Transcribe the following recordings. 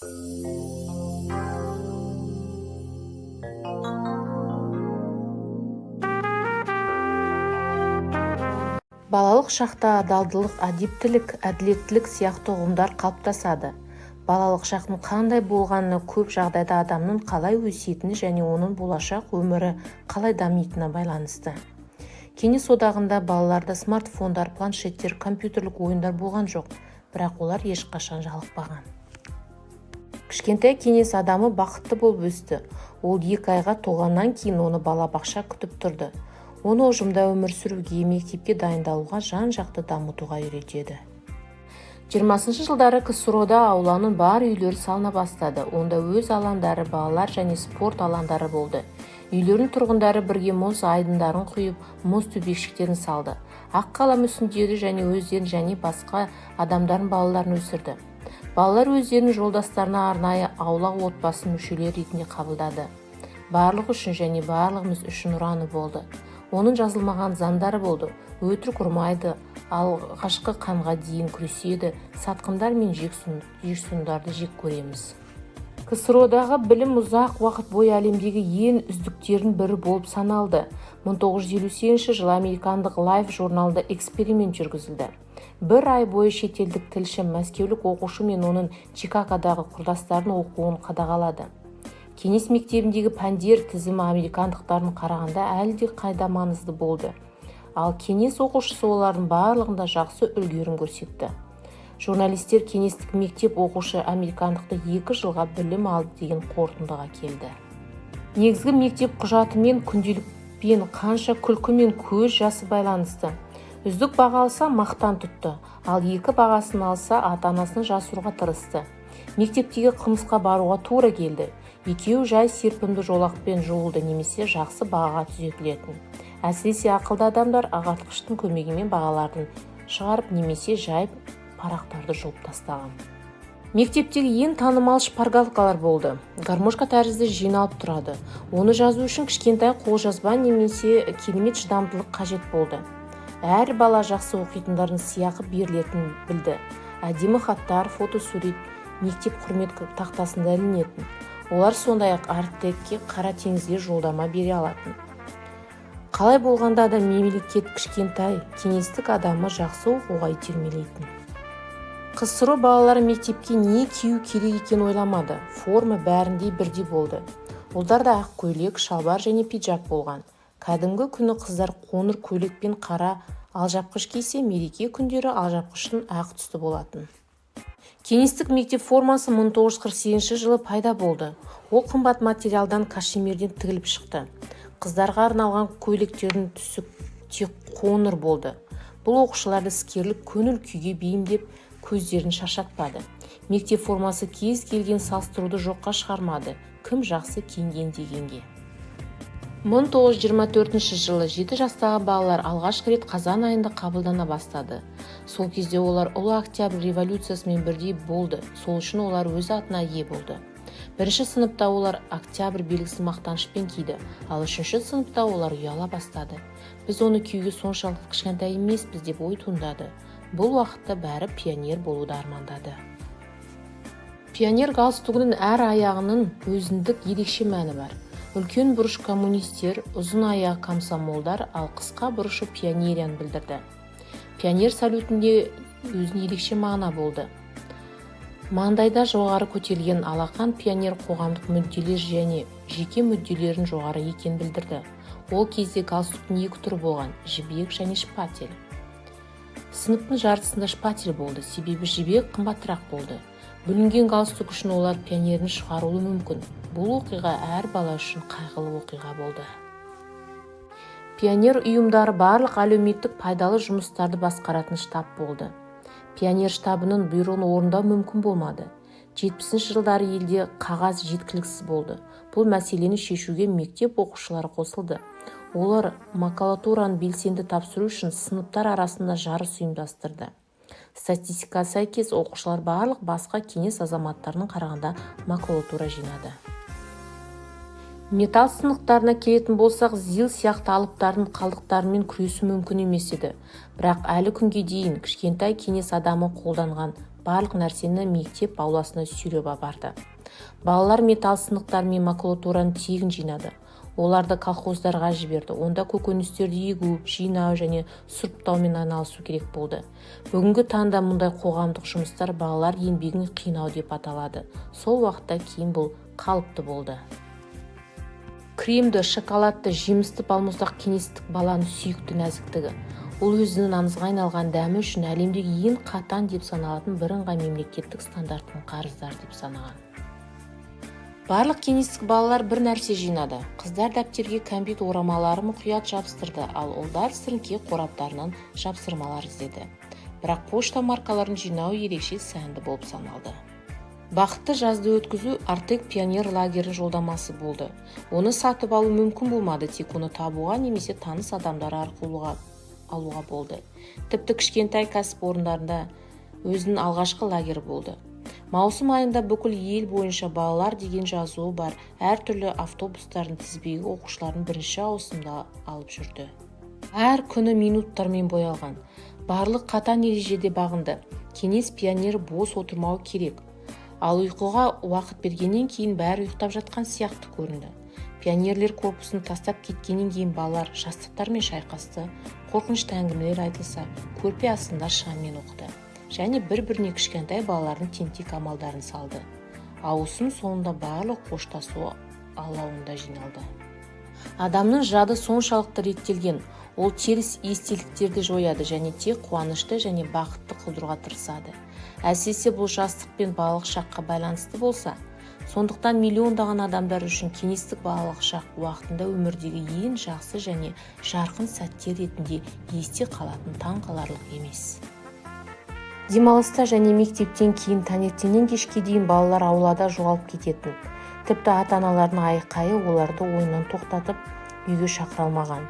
Балалық шақта адалдылық, әдептілік, әділеттілік сияқты ұғымдар қалыптасады. Балалық шақтың қандай болғаны көп жағдайда адамның қалай өсетіні және оның болашақ өмірі қалай дамитынына байланысты. Кеңес одағында балаларда смартфондар, планшеттер, компьютерлік ойындар болған жоқ, бірақ олар ешқашан жалықпаған. Кішкентай кеңес адамы бақытты болып өсті. Ол 2 айға толғаннан кейін оны балабақша күтіп тұрды. Оны ұжымда өмір сүруге, мектепке дайындалуға, жан-жақты дамытуға үйретеді. 20-жылдары КСРО-да ауланың бар үйлері салына бастады. Онда өз алаңдары, балалар және спорт алаңдары болды. Үйлердің тұрғындары бірге мұз айдындарын құйып, мұз төбешіктерін салды. Ақ қала мүсіндері және өздерін және басқа адамдардың балаларын өсірді. Балалар өздерінің жолдастарына арнайы аула отбасының мүшелері ретінде қабылдады. Барлығы үшін және барлығымыз үшін ұраны болды. Оның жазылмаған заңдары болды: өтірік ұрмайды, алғашқы қанға дейін күреседі, сатқындар мен жексұрындарды жек көреміз. КСРО-дағы білім ұзақ уақыт бойы әлемдегі ең үздіктердің бірі болып саналды. 1958 жылы американдық Life журналында эксперимент жүргізілді. Бір ай бойы шетелдік тілші мәскеулік оқушы мен оның Чикагодағы құрдастарының оқуын қадағалады. Кеңес мектебіндегі пәндер тізімі американдықтардың қарағанда әлде қайда маңызды болды, ал кеңес оқушысы олардың барлығында жақсы үлгерім көрсетті. Журналистер кеңестік мектеп оқушы американдықты 2 жылға білім алды деген қорытындыға келді. Негізгі мектеп құжатымен, күнделікпен қанша күлкі мен көз жасы байланысты. Үздік баға алса, мақтан тұтты, ал екі бағасын алса, ата-анасын жасыруға тырысты. Мектептегі қылмысқа баруға тура келді. Екеуі жай серпімді жолақпен жуылды немесе жақсы бағаға түзетілетін. Әсіресе ақылды адамдар ағартқыштың көмегімен бағаларын шығарып немесе жай парақтарды жұлып тастаған. Мектептегі ең танымал шпаргалкалар болды. Гармошка тәрізді жиналып тұрады. Оны жазу үшін кішкентай қолжазба немесе керемет шыдамдылық қажет болды. Әр бала жақсы оқитындардың сыйақы берілетінін білді. Әдемі хаттар, фотосурет мектеп құрмет тақтасында ілінетін. Олар сондай-ақ Артекке Қара теңізге жолдама бере алатын. Қалай болғанда да, мемлекет кішкентай кеңестік адамы жақсы оқуға итермелейтін. КСРО балалары мектепке не кию керек екенін ойламады. Форма бәрінде бірдей болды. Ұлдарда ақ көйлек, шалбар және пиджак болған. Кәдімгі күні қыздар қоңыр көйлек пен қара алжапқыш кисе, мереке күндері алжапқыштың ақ түсті болатын. Кеңестік мектеп формасы 1948 жылы пайда болды. Ол қымбат материалдан, кашемирден тігіліп шықты. Қыздарға арналған көйлектердің түсі тек қоңыр болды. Бұл оқушыларды іскерлік көңіл күйге бейімдеп, көздерін шаршатпады. Мектеп формасы кез келген салыстыруды жоққа шығармады, кім жақсы киінген дегенге. 1924 жылы 7 жастағы балалар алғашқы рет қазан айында қабылдана бастады. Сол кезде олар Ұлы Октябрь революциясымен бірдей болды, сол үшін олар өз атына ие болды. Бірінші сыныпта олар октябрь белгісін мақтанышпен киді, ал үшінші сыныпта олар ұяла бастады. Біз оны киюге соншалықты кішкентай емеспіз деп ой туындады. Бұл уақытта бәрі пионер болуды армандады. Пионер галстугінің әр аяғының өзіндік ерекше мәні бар. Үлкен бұрыш коммунистер, ұзын аяғы комсомолдар, ал қысқа бұрышы пионерияны білдірді. Пионер салютінде өзіне ерекше мағына болды. Маңдайда жоғары көтерілген алақан пионер қоғамдық мүдделер және жеке мүдделердің жоғары екенін білдірді. Ол кезде галстуктың екі түрі болған: жібек және шпатель. Сыныптың жартысында шпатель болды, себебі жібек қымбатырақ болды. Бүлінген галстук үшін олар пионерін шығаруы мүмкін. Бұл оқиға әр бала үшін қайғылы оқиға болды. Пионер ұйымдары барлық әлеуметтік пайдалы жұмыстарды басқаратын штаб болды. Пионер штабының бұйрығын орындау мүмкін болмады. 70-жылдары елде қағаз жеткіліксіз болды. Бұл мәселені шешуге мектеп оқушылары қосылды. Олар макулатураны белсенді тапсыру үшін сыныптар арасында жарыс ұйымдастырды. Статистикаға сәйкес, оқушылар барлық басқа кеңес азаматтарына қарағанда макулатура жинады. Металл сынықтарына келетін болсақ, ЗИЛ сияқты алыптардың қалдықтарымен күресу мүмкін емес еді. Бірақ әлі күнге дейін кішкентай кеңес адамы қолданған барлық Барлық нәрсені мектеп ауласына сүйреп апарды. Балалар металл сынықтары мен макулатураны тегін жинады. Оларды колхоздарға жіберді, онда көкөністерді егу, жинау және сұрыптаумен айналысу керек болды. Бүгінгі таңда мұндай қоғамдық жұмыстар балалар еңбегін қинау деп аталады. Сол уақытта кейін бұл қалыпты болды. Кремді, шоколадты, жемісті балмұздақ — кеңестік баланың сүйікті нәзіктігі. Ол өзінің аңызға айналған дәмі үшін әлемдегі ең қатаң деп саналатын бірыңғай мемлекеттік стандарттың қарыздары деп санаған. Барлық кеңестік балалар бір нәрсе жинады. Қыздар дәптерге кәмпит орамаларын мұқият жабыстырды, ал ұлдар сіріңке қораптарынан жапсырмалар іздеді. Бірақ пошта маркаларын жинау ерекше сәнді болып саналды. Бақытты жазды өткізу «Артек» пионер лагері жолдамасы болды. Оны сатып алу мүмкін болмады, тек оны табуға немесе таныс адамдар арқылы алуға болды. Тіпті кішкентай кәсіпорындарында өзінің алғашқы лагері болды. Маусым айында бүкіл ел бойынша «Балалар» деген жазуы бар әртүрлі автобустардың тізбегі оқушылардың бірінші ауысымда алып жүрді. Әр күні минуттармен боялған. Барлық қатаң ережеде бағынды. Кеңес пионері бос отырмау керек. Ал ұйқыға уақыт бергеннен кейін бәрі ұйықтап жатқан сияқты көрінді. Пионерлер корпусын тастап кеткеннен кейін балалар жастықтармен шайқасты, қорқынышты әңгімелер айтылса, көрпе астында шаммен оқыды және бір-біріне кішкентай балалардың тентек амалдарын салды. Ауысым соңында барлық қоштасу алауында жиналды. Адамның жады соншалықты реттелген, ол теріс естеліктерді жояды және тек қуанышты және бақытты қылдыруға тырысады, әсіресе бұл жастық пен балалық шаққа байланысты болса. Сондықтан миллиондаған адамдар үшін кеңестік балалық шақ уақытында өмірдегі ең жақсы және жарқын сәттер ретінде есте қалатын таңқаларлық емес. Демалыста және мектептен кейін таңертеңнен кешке дейін балалар аулада жоғалып кететін. Тіпті ата-аналардың айқайы оларды ойыннан тоқтатып, үйге шақыра алмаған.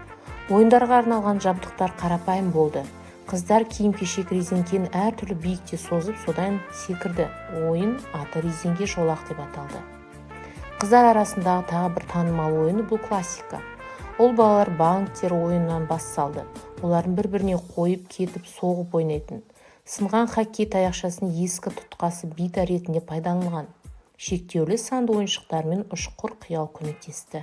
Ойындарға арналған жабдықтар қарапайым болды. Қыздар киім-кешек резеңкені әртүрлі биікте созып, содан секірді. Ойын аты «Резеңке жолақ» деп аталды. Қыздар арасындағы тағы бір танымал ойыны — бұл классика. Ол балалар банктер ойынынан бас салды. Олардың бір-біріне қойып кетіп, соғып ойнайтын. Сынған хоккей таяқшасының ескі тұтқасы бита ретінде пайдаланылған. Шектеулі санды ойыншықтармен ұшқыр қиял көмектесті.